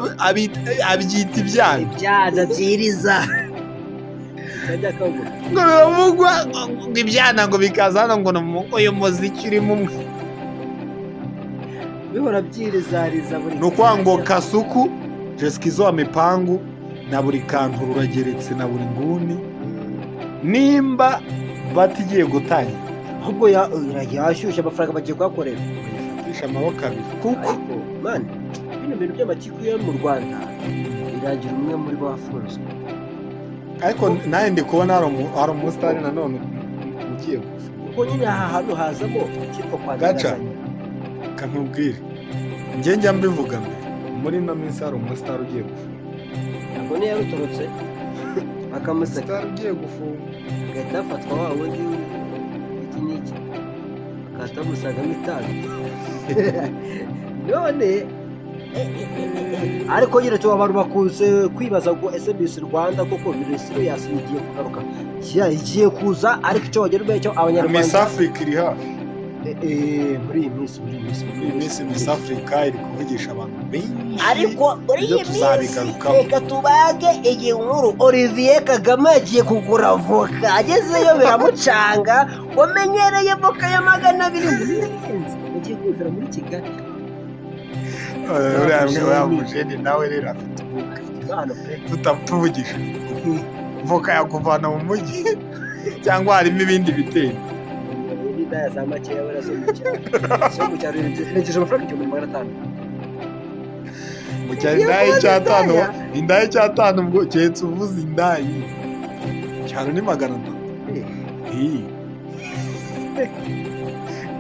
Speaker 2: abyita ibyana.
Speaker 1: Ibyana byiriza kajya kagwa.
Speaker 2: Ngo biravugwa ngo ibyana ngo bikaza hano ngo ni uyu muziki urimo umwe.
Speaker 1: Bihora byirizariza buri
Speaker 2: Ni ukuvuga ngo Kasuku jesikizo wa mipangu na buri kantu rurageretse na buri nguni nimba batigiye gutangira.
Speaker 1: Ahubwo yashyushye, amafaranga bagiye kuyakorera.
Speaker 2: Bayifatisha amaboko abiri kuko
Speaker 1: Ariko mani, bino bintu by'amatiku yo mu Rwanda birangira umwe muri bo afunzwe.
Speaker 2: Ariko nawe ndi kubona hari umusitari nanone ugiye gufungwa.
Speaker 1: Kuko nyine aha hantu hazamo icyitwa
Speaker 2: Gaca.
Speaker 1: kwandagazanya.
Speaker 2: Kankubwire, njye njya mbivuga mbere, muri ino minsi hari umusitari ugiye gufungwa.
Speaker 1: Ntabwo niyo yarutorotse bakamuseka.
Speaker 2: Umusitari ugiye gufungwa.
Speaker 1: Agahita hafatwa wa wundi iki n'iki, bagahita bamusangamo itabi none. Ariko nyine tuba abantu bakunze kwibaza ngo ese Miss Rwanda koko biri serious, igiye kugaruka? Igiye kuza, ariko icyo wagera umenya cyo
Speaker 2: Miss
Speaker 1: Abanyarwanda
Speaker 2: Africa iri hafi.
Speaker 1: Muri iyi minsi, muri iyi minsi.
Speaker 2: Muri iyi minsi Miss Africa iri kuvugisha abantu benshi.
Speaker 1: Ariko muri
Speaker 2: Ibyo
Speaker 1: iyi minsi
Speaker 2: tuzabigarukaho.
Speaker 1: Reka tubage iyi nkuru. Olivier Kagame yagiye kugura avoka, agezeyo biramucanga, wamenyereye voka ya 200 birenze, ugiye kwizera muri Kigali.
Speaker 2: Uriya mujeni nawe rero afite ubukwe.
Speaker 1: Impano pe.
Speaker 2: Tutatuvugisha, voka yakuvana mu mujyi cyangwa harimo ibindi bitero?
Speaker 1: N'indaya za makeya wera zo mu cyaro, zo mu cyaro irengeje amafaranga 1500.
Speaker 2: Mu cyaro indaya y'icyatanu, indaya y'icyatanu, ubwo keretse uvuze indaya cyaro ni 300. Iyi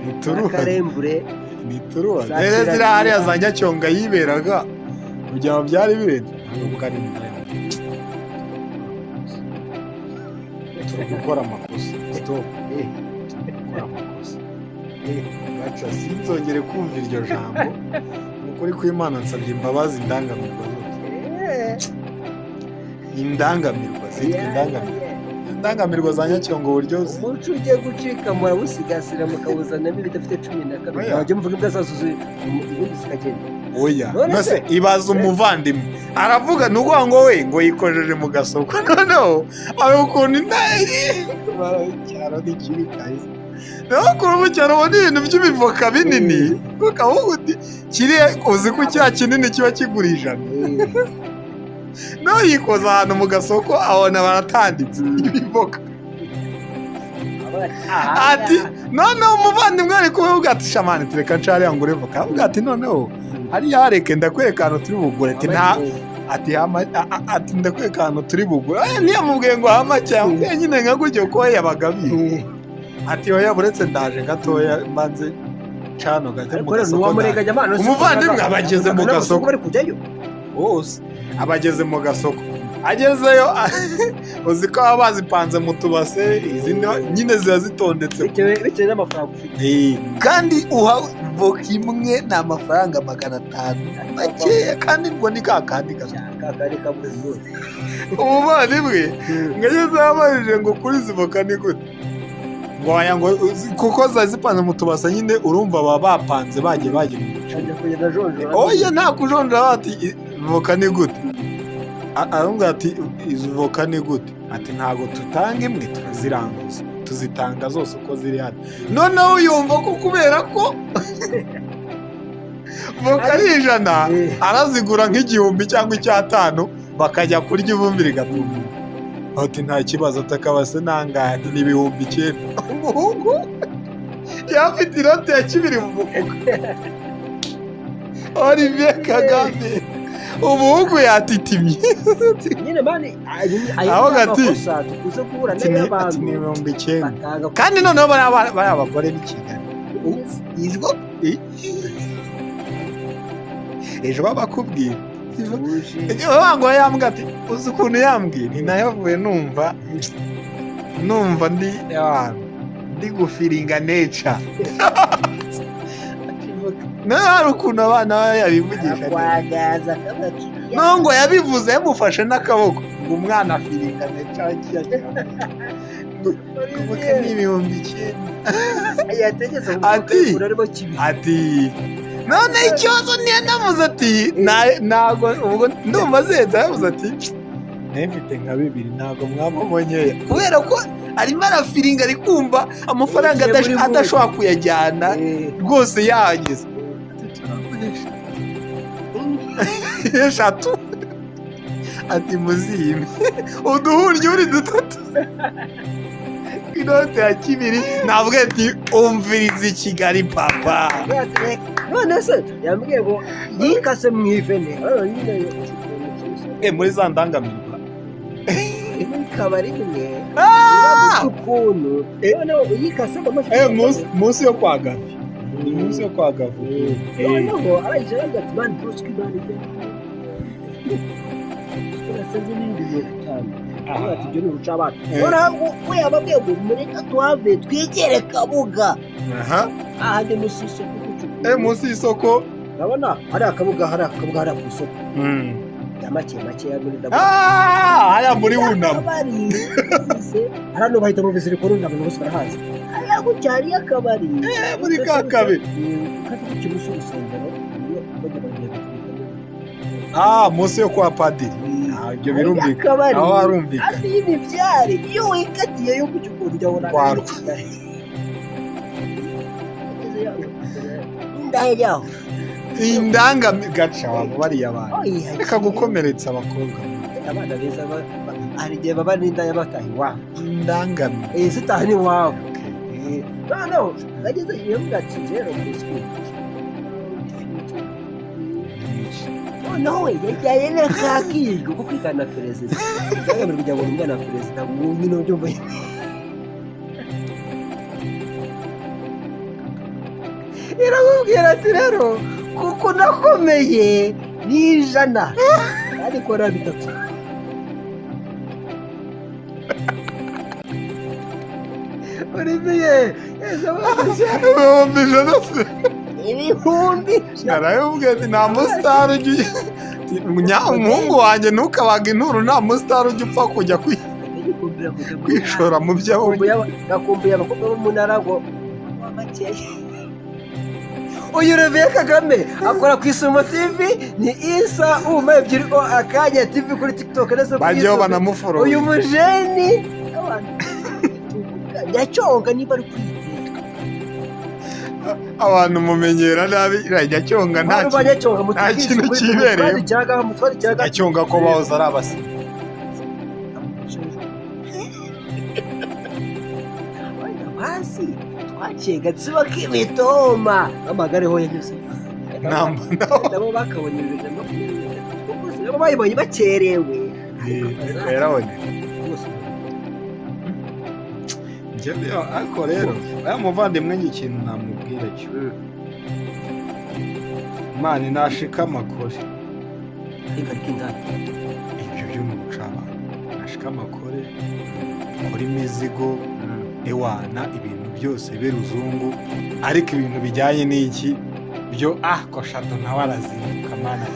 Speaker 2: ntituruha.
Speaker 1: Akarembure.
Speaker 2: Ntituruha.
Speaker 1: Za
Speaker 2: Rero ziriya
Speaker 1: Kirazira.
Speaker 2: Hariya za Nyacyonga yiberaga kugira ngo byari birenze, ntabwo ari indaya. Turi gukora amakosa, stop, turi gukora amakosa. Gaca, sinzongere kumva iryo jambo. Ni ukuri kw'Imana, nsabye imbabazi indangamirwa zose. Indangamirwa zitwa indangamirwa, indangamirwa za Nyacyongo uburyo
Speaker 1: Umuco ugiye gucika, murawusigasira mukawuzanamo ibidafite 12.
Speaker 2: Oya.
Speaker 1: Wajya muvuga imbwa zazuze, ubundi zikagenda.
Speaker 2: Oya.
Speaker 1: None
Speaker 2: nose
Speaker 1: se?
Speaker 2: Ibaza umuvandimwe aravuga, ni ukuvuga ngo we ngo yikojeje mu gasoko, noneho hari ukuntu intare cyaro ni kibi kahise, naho ukuntu mu cyaro ubona ibintu by'ibivoka binini, ukavuga uti kiriya, uzi ko kiriya kinini kiba kigura 100. Nawe yikoza ahantu mu gasoko, abona baratanditse ibivoka, ati noneho umuvandimwe ari kuvuga ati: "Shamani, tureka nshariya ngure voka." Avuga ati: "Noneho hariya hareke ndakwereka ahantu turi bugure." Ati nta, ati ati ndakwereka ahantu turi bugure. Ntiyamubwiye ngo hama yamubwiye nyine nka gutyo ko yabaga abizi. Ati: "Oya, buretse ndaje gatoya, mbanze cano gake mu
Speaker 1: Ariko rero
Speaker 2: gasoko."
Speaker 1: ntiwamurenganya amana.
Speaker 2: Umuvandimwe aba ageze mu gasoko.
Speaker 1: Bari kujyayo.
Speaker 2: Bose abageze mu gasoko, agezeyo, uzi ko baba bazipanze mu tubase, izindi nyine ziba zitondetse.
Speaker 1: Bitewe n'amafaranga ufite.
Speaker 2: Kandi uha voka imwe ni amafaranga 500 makeya, kandi ngo ni ka kandi gato.
Speaker 1: Kakari kaburi.
Speaker 2: Umuvandimwe ngo ageze yabajije ngo: "Kuri izi voka ni gute?" Ngo waya, ngo kuko ziba zipanze mu tubase nyine, urumva baba bapanze bagiye mu biciro.
Speaker 1: Ajya kugenda ajonjora.
Speaker 2: Oya, nta kujonjora. Bati: "Voka ni gute?" Aramubwira ati: "Izi voka ni gute?" Ati: "Ntabwo tutanga imwe, turaziranguza, tuzitanga zose uko ziri hano." Noneho yumva ko kubera ko voka ari 100, arazigura nk'igihumbi cyangwa icyatanu, bakajya kurya ivumbi rigatumba. Ati: "Nta kibazo." Atakabase nangahe? Ati: "Ni 9000." Umuhungu yafite inote ya kibiri mu mufuka. Olivier Kagame, umuhungu yatitimye.
Speaker 1: Nyine man, ayo
Speaker 2: Aho
Speaker 1: ni
Speaker 2: gati.
Speaker 1: amakosa tukuze guhura
Speaker 2: Ati ni
Speaker 1: nayo
Speaker 2: ati ni
Speaker 1: abantu
Speaker 2: 9000.
Speaker 1: Batanga.
Speaker 2: Kandi noneho bariya abagore b'i Kigali izwo ejo babakubwira ngo yambwira ati: "Uzi ukuntu yambwiye, ni nayo avuye, numva ndi gufeelinga nature." Nawe hari ukuntu abana baba yabivugisha.
Speaker 1: Kwagaza kabakiriya.
Speaker 2: No ngo yabivuze yamufashe n'akaboko, ngo umwana afeelinga nature, kiya kuvuga ni 9000.
Speaker 1: Yategetse arimo kibi.
Speaker 2: Ati none ikibazo niyo navuze ati ntabwo ubwo ndumva azenze, yavuze ati: "Nayo mfite nka bibiri, ntabwo mwabamo nkeya," kubera ko arimo arafeelinga, ari kumva amafaranga
Speaker 1: Yagiye muri mood.
Speaker 2: adashobora kuyajyana rwose yahageze. Ati: "Turakoresha eshatu." Ati: "Muzime uduhurya dutatu, inote ya kibiri." Navuga ati: "Umviriza i Kigali, papa."
Speaker 1: None se yambwiye ngo yikase mu ivene nyine.
Speaker 2: Muri za ndangamirwa.
Speaker 1: Muri kabari imwe.
Speaker 2: Ah!
Speaker 1: Ukuntu noneho uyikasemo.
Speaker 2: Munsi yo kwa Gavi, ni munsi yo kwa Gavi.
Speaker 1: Noneho arangije aravuga ati: "Man, bruce man, nasenze n'ibindi 50." Aravuga ati: "Ibyo ni urucabana." Noneho we yababwiye ngo mureke tuhave twigere Kabuga, ahandi munsi y'isoko gucukura.
Speaker 2: Munsi y'isoko.
Speaker 1: Urabona hari akabuga, hari akabuga hariya ku isoko ya make make ya muri ndabona.
Speaker 2: Ah, hariya muri wunamo.
Speaker 1: Akabari hano bahita mu biziriko, runama bose barahazi hariya gutya hariyo akabari.
Speaker 2: Muri ka kabari.
Speaker 1: Ukata gutya munsi y'urusengero, iyo bajya bagenda gutwika.
Speaker 2: Ah, munsi yo kwa padiri. Ah, ibyo birumvikana.
Speaker 1: Akabari
Speaker 2: Aho harumvikana.
Speaker 1: hafi y'imibyare, iyo wikatiye yo gutya ukuntu ujya ubona.
Speaker 2: Kwarwa.
Speaker 1: Indahe yaho.
Speaker 2: Indangami gaca waba bariya abantu.
Speaker 1: Oya,
Speaker 2: Reka gukomeretsa abakobwa.
Speaker 1: Abana beza hari igihe baba n'indaya bataha iwabo.
Speaker 2: Indangami.
Speaker 1: Zitaha n'iwabo. Noneho bageze iyo mbwa ati: "Rero bruce." Noneho we yajyanye n'akakiryo ko kwigana perezida, byagamije kugira ngo ni umwana wa perezida nyine ubyumva. Iramubwira ati: "Rero kuko nakomeye ni 100 ariko na bitatu." Olivier,
Speaker 2: 100,000 se.
Speaker 1: 100,000.
Speaker 2: Narabibwiye ati nta musitari ujya umuhungu wanjye ntukabaga inturo, nta musitari ujya upfa kujya kwishora mu byabo.
Speaker 1: Nakumbuye abakobwa bo mu ntara ngo makeya. Uyu Olivier Kagame akora ku Isumo TV, ni Isa uma ebyiri o akanya TV kuri TikTok ndetse no kuri
Speaker 2: Bajyeho
Speaker 1: YouTube.
Speaker 2: banamuforoye.
Speaker 1: Uyu mujeni Nyacyonga niba ari kwiteka.
Speaker 2: Abantu mumenyera nabi Nyacyonga, nta
Speaker 1: Abantu ba
Speaker 2: kintu
Speaker 1: Nyacyonga
Speaker 2: nta kintu kibereyemo.
Speaker 1: Mutware icyaga.
Speaker 2: Nyacyonga ko bahoze ari abasi.
Speaker 1: Wenda basi twaciye gatsibo k'imitoma amagare ho yanyuze.
Speaker 2: Namba nawe.
Speaker 1: Nabo bakabonye 2023 kuko nabo bayibonye bakerewe.
Speaker 2: Reka yarabonye.
Speaker 1: Rwose.
Speaker 2: Njyewe ariko rero aya muvandimwe njye ikintu namubwira cyo, Imana nashika amakore.
Speaker 1: Ariko indani.
Speaker 2: Ibyo byo ni ubucabana. Nashika amakore, akora imizigo, ewana ibintu byose biruzungu, ariko ibintu bijyanye n'iki byo ko Shado nawe arazinduka mana.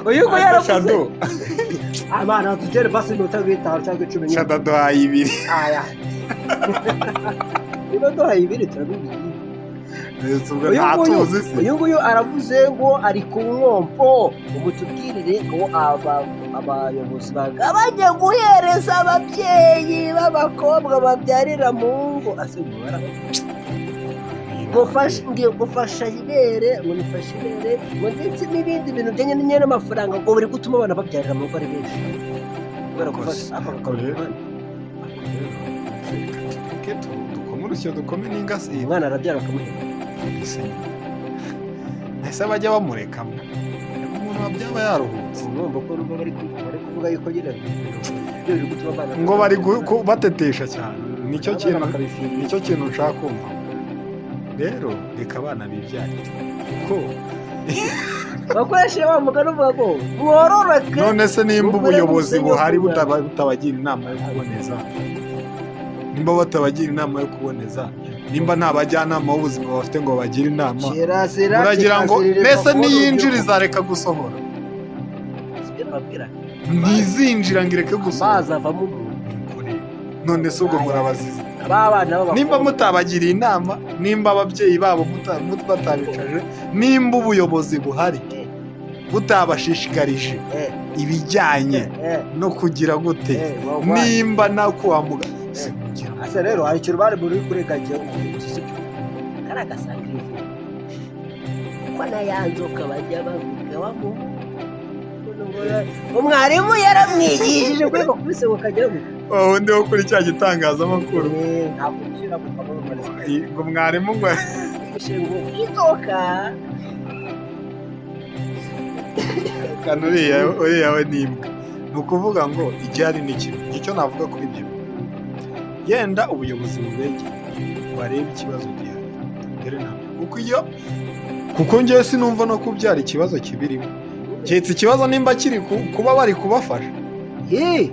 Speaker 1: Uyu ngo yaravuze.
Speaker 2: Shado.
Speaker 1: Abana tugere basi 50 cyangwa 10 nyine.
Speaker 2: Shado aduhaye ibiri.
Speaker 1: Aya, niba duhaye ibiri turabibiye.
Speaker 2: Mbese ubwo
Speaker 1: Uyu nguyu
Speaker 2: ntatuzi se?
Speaker 1: Uyu nguyu aravuze ngo ari ku nkompo, ubu tubwirire ngo abayobozi bagabanye guhereza ababyeyi b'abakobwa babyarira mu ngo ase ngo ngiye gufasha ibere, ngo nifashe ibere, ngo ndetse n'ibindi bintu bijyanye n'amafaranga ngo buri gutuma abana babyarira mu rugo ari benshi kubera gufasha
Speaker 2: Ariko rero, reka dukome urusyo dukome n'ingasire.
Speaker 1: Umwana arabyara bakamuhemba.
Speaker 2: Ese bajya bamureka umuntu wabyaba yaruhutse?
Speaker 1: Urumva ko urumva bari kuvuga yuko nyine ibyo biri gutuma abana
Speaker 2: Ngo bari batetesha cyane, nicyo
Speaker 1: abana
Speaker 2: kintu
Speaker 1: bakabifira.
Speaker 2: Nicyo kintu nshaka kumva rero, reka abana bibyarire kuko
Speaker 1: Bakoresheje wa mugani uvuga ngo mwororoke.
Speaker 2: None se nimba
Speaker 1: Mugure
Speaker 2: ubuyobozi
Speaker 1: musenye
Speaker 2: buhari
Speaker 1: kubyara.
Speaker 2: butabagira inama yo kuboneza, nimba batabagira inama yo kuboneza, nimba nta bajyanama b'ubuzima bafite ngo babagire inama,
Speaker 1: Kirazira
Speaker 2: muragira ngo
Speaker 1: kikaziririza
Speaker 2: mbese
Speaker 1: kubona
Speaker 2: niyinjira
Speaker 1: urubyiruko.
Speaker 2: Izareka gusohora?
Speaker 1: Sibyo nababwiraga.
Speaker 2: Ntizinjira ngo ireke gusohora.
Speaker 1: Amazi avamo umuntu.
Speaker 2: None se ubwo murabaziza?
Speaker 1: Ba bana b'abakobwa
Speaker 2: Nimba mutabagiriye inama, nimba ababyeyi babo batabicaje, nimba ubuyobozi buhari butabashishikarije ibijyanye no kugira gute, nimba no kwa muganga se mugira
Speaker 1: Ase rero hari ikintu bari muri kuregagira ubuyobozi, sibyo? Kari agasangirife ko na ya nzoka bajya bavuga bamuha umwarimu yaramwigishije kwiga kubise ngo kagere mu
Speaker 2: Wundi wo kuri cya gitangazamakuru.
Speaker 1: Ntabwo gushyira mu kamamariza.
Speaker 2: Ngo mwarimu ngo
Speaker 1: ngo inzoka.
Speaker 2: Kandi uriya we ni imbwa. Ni ukuvuga ngo igihari ni kimwe, icyo navuga kuri ibyo, yenda ubuyobozi bubegere barebe ikibazo gihari mbere na mbere, kuko iyo kuko ngewe sinumva no kubyara ikibazo kibirimo, keretse ikibazo nimba kiri kuba bari kubafasha.
Speaker 1: Hi.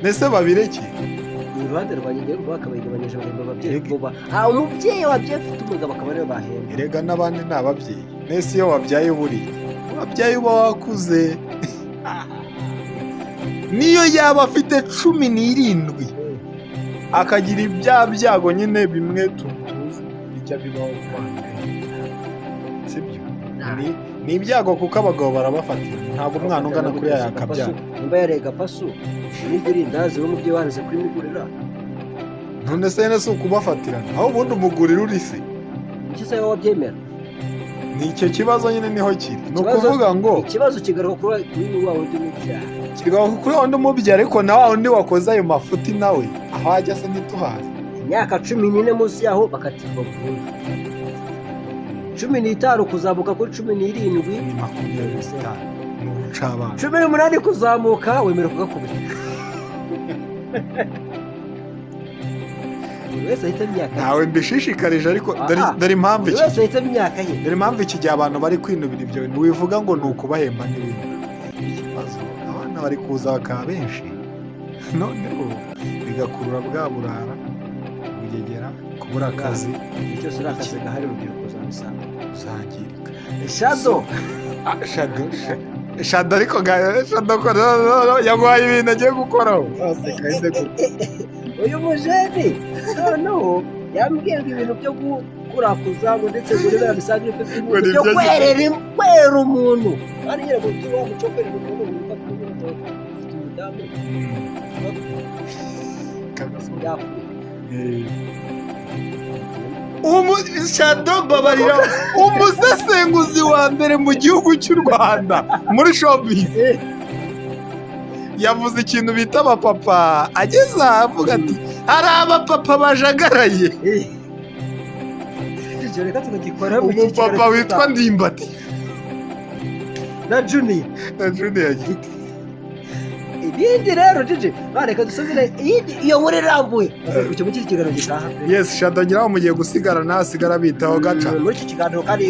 Speaker 2: Mbese babireke.
Speaker 1: Iruhande rwanjye ngewe ngo bakabayigabanyije bahemba ababyeyi
Speaker 2: Erega-
Speaker 1: vuba. Umubyeyi wabyaye afite umugabo akaba ariwe bahemba.
Speaker 2: Erega n'abandi ni ababyeyi. Mbese iyo wabyaye, buriya wabyaye uba wakuze, niyo yaba afite 17 akagira ibya byago nyine bimwe tuzi bijya bibaho ku bana benshi, sibyo? Ni ibyago kuko abagabo barabafatira, ntabwo umwana ungana kuriya yakabyara.
Speaker 1: Nimba yarega pasu n'iryo rindazi w'umubyeyi wanze kurimugurira.
Speaker 2: None se si ukubafatirana aho ubundi umugurira uri se?
Speaker 1: Icyo se wowe wabyemera?
Speaker 2: Ni icyo kibazo nyine niho kiri, ni
Speaker 1: Ikibazo-
Speaker 2: ukuvuga ngo
Speaker 1: Ikibazo kigaruka kuri wa wundi umubyara.
Speaker 2: Kigaruka kuri wa wundi umubyara, ariko na wa wundi wakoze ayo mafuti nawe aho ajya se ntituhazi.
Speaker 1: Imyaka 14 munsi yaho bakatirwa burundu, 15 kuzamuka kuri 17
Speaker 2: Ni 25, ni ubucabana.
Speaker 1: 18 kuzamuka wemerewe kugakubita. Buri wese ahitamo imyaka ye.
Speaker 2: Ntawe mbishishikarije, ariko
Speaker 1: Aha.
Speaker 2: dore impamvu
Speaker 1: Buri
Speaker 2: iki
Speaker 1: wese ahitamo imyaka ye.
Speaker 2: Dore impamvu iki gihe abantu bari kwinubira ibyo bintu wivuga ngo ni ukubahemba n'ibindi. Ikibazo, abana bari kuza bakaba benshi, noneho bigakurura bwa burara. Ingegera, kubura akazi.
Speaker 1: Igihe cyose uri akazi gahari, urubyiruko uzabisanga.
Speaker 2: Uzangirika.
Speaker 1: Shado.
Speaker 2: Ah, Shado, Shado, ariko Shado ko no, no, no, yaguhaye ibintu agiye gukoraho. Aseka ahite gupfa.
Speaker 1: Uyu mujeni noneho yambwiye ngo ibintu byo kurakuza ngo ndetse ngo niba bisanzwe bifite
Speaker 2: Ngo
Speaker 1: umuntu
Speaker 2: ni
Speaker 1: byo
Speaker 2: byo.
Speaker 1: kwerera umuntu, kandi nyine ngo tuba muco kwerera umuntu witwa ufite umudamu yapfuye.
Speaker 2: Shado, babarira, umusesenguzi wa mbere mu gihugu cy'u Rwanda muri showbiz yavuze ikintu bita abapapa, ageze aha avuga ati: "Hari abapapa bajagaraye."
Speaker 1: Icyo reka tukagikora mu
Speaker 2: Umupapa witwa Ndimbati
Speaker 1: na Junior.
Speaker 2: Na Junior Giti.
Speaker 1: Ibindi rero, Jiji, bareka dusubire iyindi, iyo nkuru irambuye bazakurikiye mu kindi kiganiro gitaha.
Speaker 2: Yes, Shado, ngira ngo mugiye gusigarana, hasigara bitaho gaca.
Speaker 1: Muri iki kiganiro kandi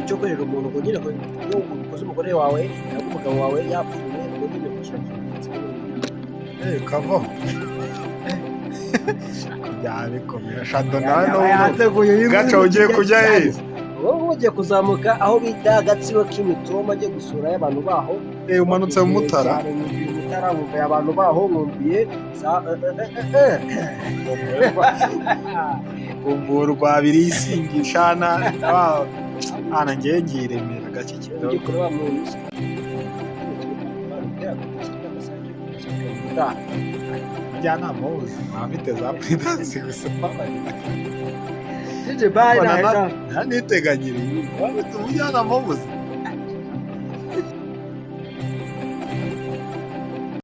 Speaker 1: cyo kwerera umuntu, ngo nyine ngo iyo ubikoze umugore wawe cyangwa umugabo wawe yapfuye, ngo nyine gushyira.
Speaker 2: Eh, kavaho byabikomera. Shado nawe n'ubu
Speaker 1: Yateguye.
Speaker 2: Gaca, ugiye kujya he?
Speaker 1: Ubu ugiye kuzamuka aho bita Gatsibo k'Imitoma, agiye gusura abantu baho.
Speaker 2: Eh, umanutse mu Mutara.
Speaker 1: Cyane, nkumbuye Mutara, nkumbuye abantu baho, nkumbuye za
Speaker 2: Kumburwa birisingishana hana, ngewe ngiye i Remera gake kidogo.
Speaker 1: Ugiye kureba mu
Speaker 2: Umujyanama w'ubuzima afite za prudence gusa, mbabarira.
Speaker 1: Jiji, bye.
Speaker 2: Nta niteganyirize, waba ufite umujyanama w'ubuzima.